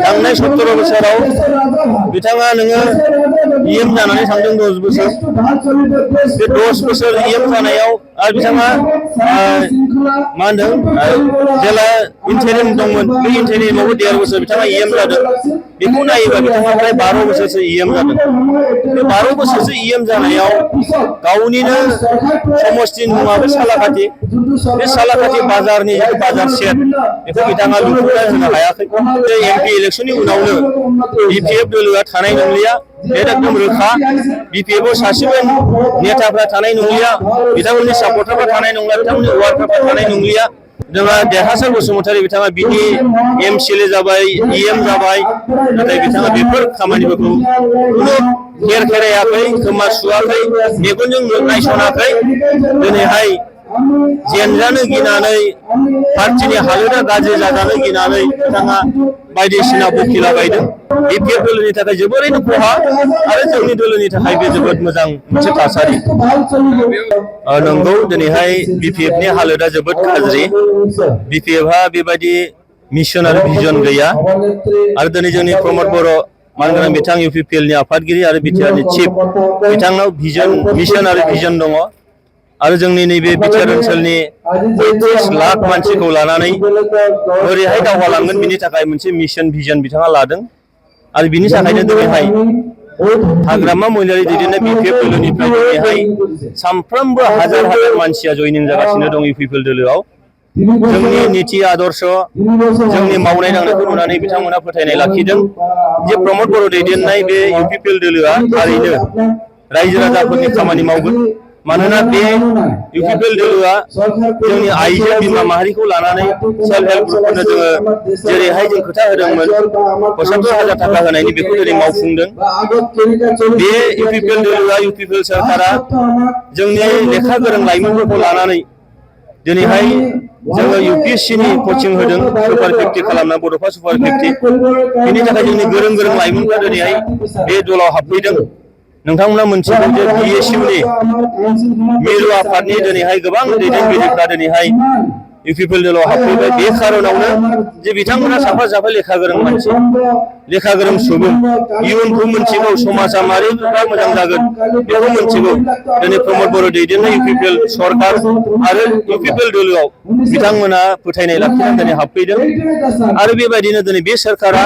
थांनाय 17 बोसोराव बिथाङा नोङो इएम जानानै थांदों 10 बोसोर बे 10 बोसोर इएम जानायाव आरो बिथाङा मा होनदों जेला इन्टारिम दंमोन बे इन्टारिमावबो 1.5 बोसोर बिथाङा इएम जादों बेखौ नायोबा बिथाङा प्राय 12 बोसोरसो इएम जादों बे 12 बोसोरसो इएम जानायाव गावनिनो समस्थिनि मुङाबो सालाकाथि बे सालाकाथि बाजारनि जिथु बाजार सेट बेखौ बिथाङा लुफुंना होनो हायाखै बे एमपि इलेक्सननि उनावनो बिपिएफ दोलोआ थानाय नंलिया बे एकदम रोखा बिपिएफआव सासेबो नेताफ्रा थानाय नंलिया बिथांमोननि सापर्टारफ्रा थानाय नंला बिथांमोननि वार्डफ्रा थानाय नंलिया जोंहा देरहासार बसुमतारी बिथाङा बिनि एमसिएलए जाबाय इएम जाबाय नाथाय बिथाङा बेफोर खामानिफोरखौ खुनु खेर खेरायाखै खोमा सुवाखै मेगनजों नायसनाखै दिनैहाय जेनजानो गिनानै पार्टिनि हालोदा गाज्रि जाजानो गिनानै बिथाङा बायदिसिना बखिला बायदों बिपिएफ दोलोनि थाखाय जोबोरैनो खहा आरो जोंनि दोलोनि थाखाय बे जोबोद मोजां मोनसे थासारि नंगौ दिनैहाय बिपिएफनि हालोदा जोबोद गाज्रि बिपिएफआ बेबायदि मिशन आरो भिजन गैया आरो दिनै जोंनि प्रमद बर' मानगोनां बिथां इउपिपिएलनि आफादगिरि आरो बिटिआरनि चिफ बिथांनाव मिशन आरो भिजन दङ आरो जोंनि नैबे बिटिआर ओनसोलनि 35 लाख मानसिखौ लानानै ओरैहाय दावगालांगोन बिनि थाखाय मोनसे मिशन भिजन बिथाङा लादों आरो बिनि थाखायनो दिनैहाय हाग्रामा महिलारि दैदेननाय बिपिएफ दोलोनिफ्राय दिनैहाय सानफ्रोमबो हाजार हाजार मानसिया जयनिं जागासिनो दं इउपिपिएल दोलोआव जोंनि नीति आदर्श जोंनि मावनाय दांनायखौ नुनानै बिथांमोना फोथायनाय लाखिदों जे प्रमद बर' दैदेननाय बे इउपिपिएल दोलोआ थारैनो रायजो राजाफोरनि खामानि मावगोन मानोना बे इउपिपिएल दोलोआ जोंनि आइजो बिमा माहारिखौ लानानै सेल्फ हेल्प ग्रुपफोरनो जोङो जेरैहाय जों खोथा होदोंमोन 75,000 थाखा होनायनि बेखौ दिनै मावफुंदों बे इउपिपिएल दोलोआ इउपिपिएल सरकारा जोंनि लेखा गोरों लाइमोनफोरखौ लानानै दिनैहाय जोङो इउपिएससिनि कोचिं होदों सुपार 50 खालामना बड'फा सुपार 50 बिनि थाखाय जोंनि गोरों गोरों लाइमोनफ्रा दिनैहाय बे दलाव हाबफैदों नोंथांमोना मोनथिगौ जे बिएसइउनि मिरु आफादनि दिनैहाय गोबां दैदेनगिरिफ्रा दिनैहाय इउपिपिएल दोलोआव हाबफैबाय बे खारनावनो जे बिथांमोना साफा साफा लेखा गोरों मानसि लेखा गोरों सुबुं इयुनखौ मोनथिगौ समाजा मारै मोजां जागोन बेखौ मोनथिगौ दिनै प्रमद बर' दैदेननाय इउपिपिएल सरकार आरो इउपिपिएल दोलोआव बिथांमोना फोथायनाय लाखिनानै दिनै हाबफैदों आरो बेबायदिनो दिनै बे सरकारा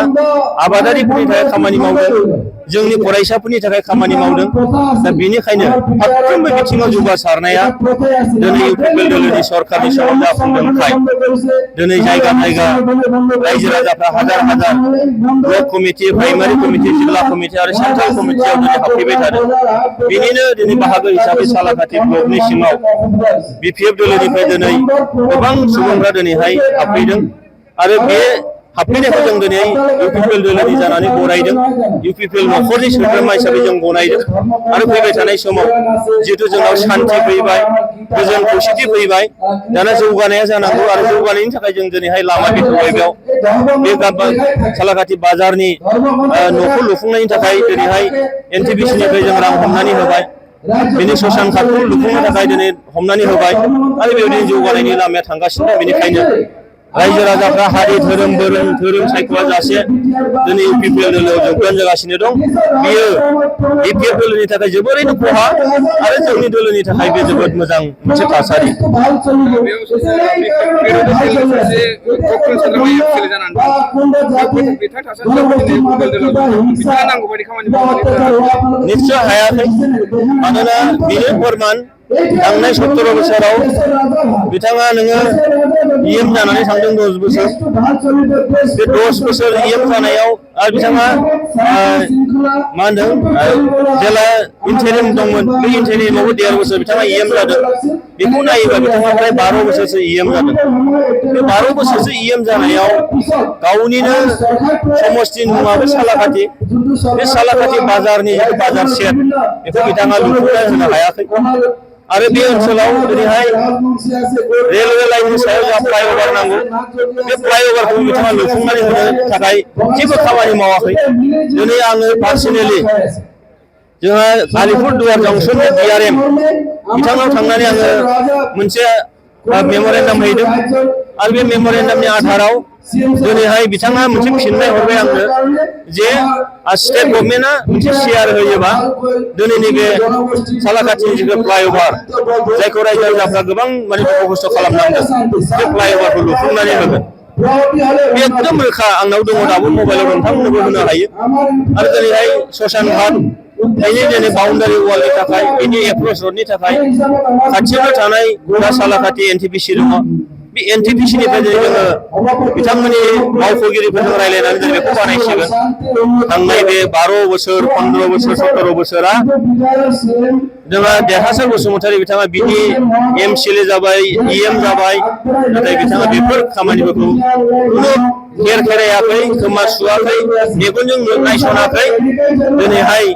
आबादारिफोरनि थाखाय खामानि मावदों जोंनि फरायसाफोरनि थाखाय खामानि मावदों दा बेनिखायनो फारफ्रोमबो बिथिङाव जौगासारनाया दिनै इउपिपिएल दोलोनि सरकारनि समाव जाफुंदोंखाय दिनै जायगा जायगा रायजो राजाफ्रा हाजार हाजार ब्लक कमिटि प्राइमारि कमिटि जिल्ला कमिटि आरो सेन्ट्रेल कमिटियाव दिनै हाबफैबाय थादों बेनिनो दिनै बाहागो हिसाबै सालाकाथि ब्लकनि सिङाव बिपिएफ दोलोनिफ्राय दिनै गोबां सुबुंफ्रा दिनैहाय हाबफैदों आरो बे हाबफैनायखौ जों दिनै इउपिपिएल दोलोनि जानानै गनायदों इउपिपिएल न'खरनि सोद्रोमा हिसाबै जों गनायदों आरो फैबाय थानाय समाव जिहेतु जोंनाव शान्ति फैबाय गोजोन खौसेथि फैबाय दाना जौगानाया जानांगौ आरो जौगानायनि थाखाय जों दिनैहाय लामा बेखेवबाय बेयाव बे सालाकाथि बाजारनि न'खौ लुफुंनायनि थाखाय दिनैहाय एनटिपिसिनिफ्राय जों रां हमनानै होबाय बिनि ससान कार्डखौ लुफुंनो थाखाय दिनै हमनानै होबाय आरो बेबायदिनो जौगानायनि लामाया थांगासिनो दं बेनिखायनो रायजो राजाफ्रा हारि धोरोम सायख'वा जासे दिनै इउपिपिएल दोलोआव जौगान जागासिनो दं बेयो बिपिएफ दोलोनि थाखाय जोबोरैनो खहा आरो जोंनि दोलोनि थाखाय बे जोबोद मोजां मोनसे थासारि निश्चय हायाखै मानोना बेनो फोरमान थांनाय 17 बोसोराव बिथाङा नोङो इएम जानानै थांदों 10 बोसोर बे 10 बोसोर इएम जानायाव आरो बिथाङा मा होनदों जेला इन्टारिम दंमोन बे इन्टारिमावबो 1.5 बोसोर बिथाङा इएम जादों बेखौ नायोबा बिथाङा प्राय 12 बोसोरसो इएम जादों बे 12 बोसोरसो इएम जानायाव गावनिनो समस्थिनि मुङाबो सालाकाथि बे सालाकाथि बाजारनि जिथु बाजार सेट बेखौ बिथाङा लुफुंना होनो हायाखै आरो बे ओनसोलाव दिनैहाय रेलवे लाइननि सायाव जा फ्लाइअभार नांगौ बे फ्लाइअभारखौ बिथाङा लुफुंनानै होनो थाखाय जेबो खामानि मावाखै दिनै आङो पार्सनेलि जोंहा आलिपुरदुवार जंसननि डिआरएम बिथांनाव थांनानै आङो मोनसे मेम'रेन्डाम हैदों आरो बे मेम'रेन्डामनि आधाराव दिनैहाय बिथाङा मोनसे फिननाय हरबाय आंनो जे स्टेट गभर्नमेन्टआ मोनसे शेयार होयोबा दिनैनि बे सालाकाथिनि जिथु फ्लाइअभार जायखौ रायजो राजाफ्रा गोबां माने दुखु खस्थ' खालामनांदों बे फ्लाइअभारखौ लुफुंनानै होगोन एकदम रोखा आंनाव दङ दाबो मबाइलाव नोंथांमोननोबो होनो हायो आरो दिनैहाय ससान घाट दिनै बाउन्डारि वालनि थाखाय बेनि एप्रोच रडनि थाखाय खाथियावनो थानाय दा सालाकाथि NTPC दङ बे NTPCनिफ्राय जोङो बिथांमोननि मावख'गिरिफोरजों रायज्लायनानै जों बेखौ बानायसिगोन थांनाय बे 12 बोसोर 15 बोसोर 17 बोसोरा जोंहा देरहासार बसुमतारी बिथाङा बिनि MCLA जाबाय EM जाबाय नाथाय बिथाङा बेफोर खामानिफोरखौ खुनु खेरायाखै खोमा सुवाखै मेगनजों नायसनाखै दिनैहाय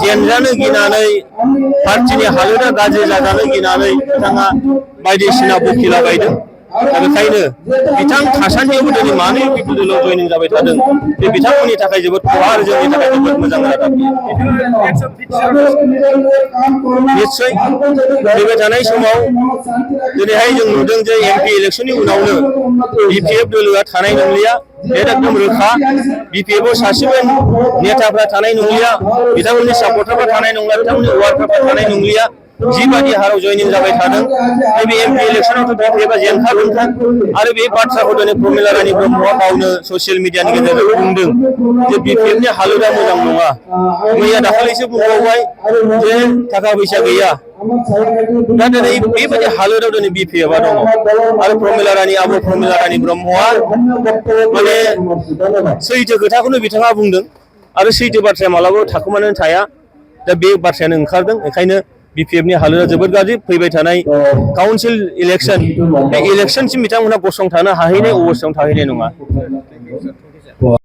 जेनजानो गिनानै पार्टिनि हालोदा गाज्रि जाजानो गिनानै बिथाङा बायदिसिना बखिला बायदों दा बेखायनो बिथां थासान्दियावबो दिनै मानो UPPL जयनिं जाबाय थादों बे बिथांमोननि थाखाय जोबोद खहा आरो जोंनि थाखाय जोबोद मोजां रादाब निश्चय फैबाय थानाय समाव दिनैहाय जों नुदों जे MP इलेक्सननि उनावनो BPF दोलोआ थानाय नंलिया एकदम रोखा BPF आव सासेबो नेताफ्रा थानाय नंलिया बिथांमोननि सापर्टारफ्रा थानाय नंला बिथांमोननि वार्कारफ्रा थानाय नंलिया जिबादि हाराव जयनिं जाबाय थादों नैबे MP इलेक्सनावथ' BPF आ जेनखागोनखा आरो बे बाथ्राखौ दिनै प्रमिला रानी ब्रह्मआ गावनो ससियेल मिडियानि गेजेरजों बुंदों जे BPF नि हालोदा मोजां नङा मैया दाखालिसो बुंबावबाय जे थाखा फैसा गैया दा दिनै बेबायदि हालोदाव दिनै BPF आ दङ आरो प्रमिला रानी ब्रह्मआ माने सैथो खोथाखौनो बिथाङा बुंदों आरो सैथो बाथ्राया मालाबाबो थाखोमानानै थाया दा बे बाथ्रायानो ओंखारदों ओंखायनो BPF नि हालोदा जोबोद गाज्रि फैबाय थानाय काउन्सिल इलेक्सन बे इलेक्सनसिम बिथांमोनहा गसंथानो हाहैनाय अबस्थायाव थाहैनाय नङा